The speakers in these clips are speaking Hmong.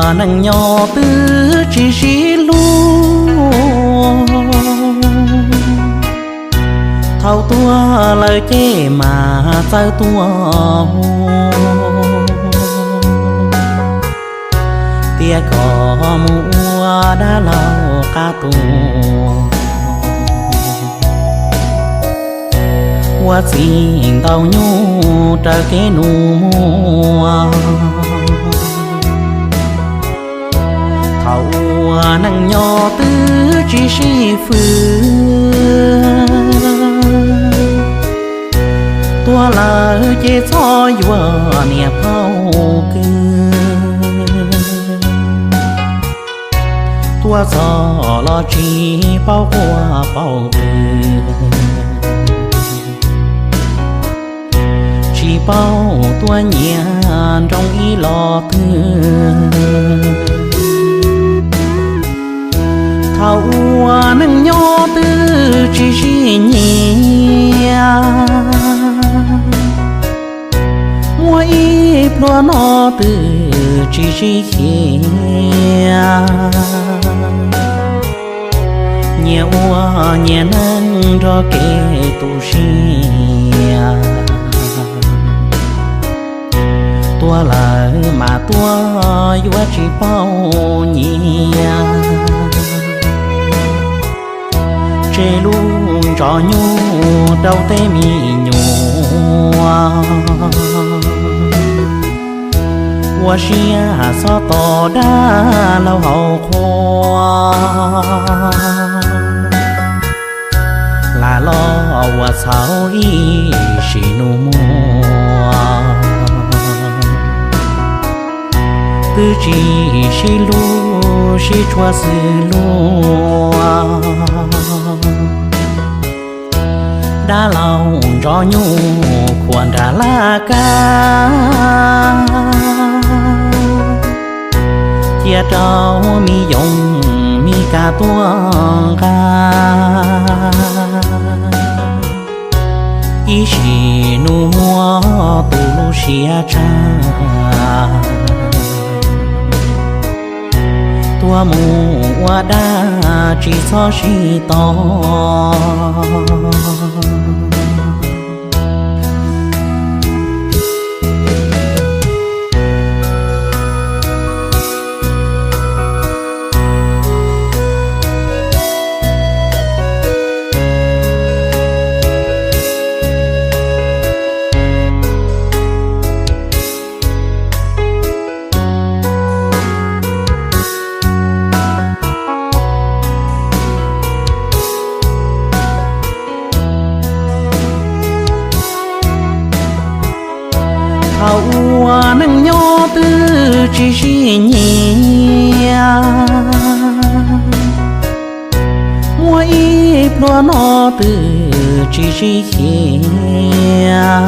Neej nyob twb tsis sib hlub, thaum tuag lawm ces mas txawj tuaj hu, tias kom mus ua dab laug qab tuag. Ua txiv ntau nyuj raws kev nus muag, thaum ua neej nyob twb tsis sib fwb, tuag lawm ces txhob yuav niam phauj kws, tuag txog los tsis paub quaj paub qw, tsis paub tuaj nyiam nroog ib los twg. Thaum ua neej nyob twb tsis sib nyiam, muaj ib pluag no twb tsis sib xyiam, nyias ua nyias neej nrog kev tu siab, tuag lawm mas tuag yuav tsis paub nyiam, tseg lub ntsos nyuj rau tej me nyuam, ua siab txhob tos dab laug hauv qhua, lam los ua txhaum ib sim nus muag, twb tsis sib hlub sib tshua xws luag. Dab laug ntsos nyuj khuam nram laj kab, cia rau me yoov me kas tuaj nqa, ib sim nus muag tu lub siab tshaj, tuag mus ua dab tsis txhob sib tos. Thaum ua neej nyob twb tsis sib nyiam, muaj ib pluag no twb tsis sib xyiam,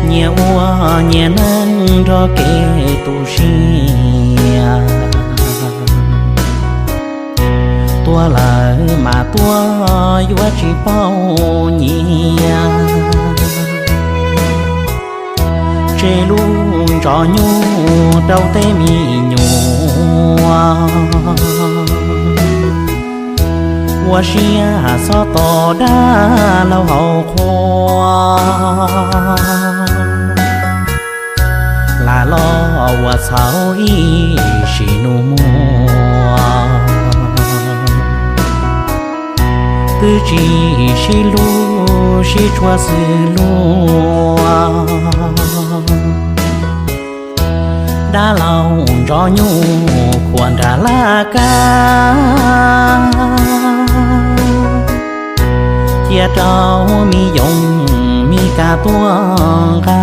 nyias ua nyias neej nrog kev tu siab, tuag lawm mas tuag yuav tsis paub nyiam, tseg lub ntsos nyuj rau tej me nyuam, ua siab txhob tos dab laug hauv qhua, lam los ua txhaum ib sim nus muag, twb tsis sib hlub sib tshua xws luag. Dab laug ntsos nyuj khuam nram laj kab, cia rau me yoov me kas tuaj nqa,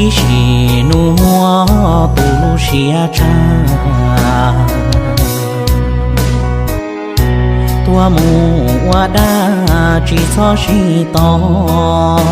ib sim nus muag tu lub siab tshaj, tuag mus ua dab tsis txhob sib tos.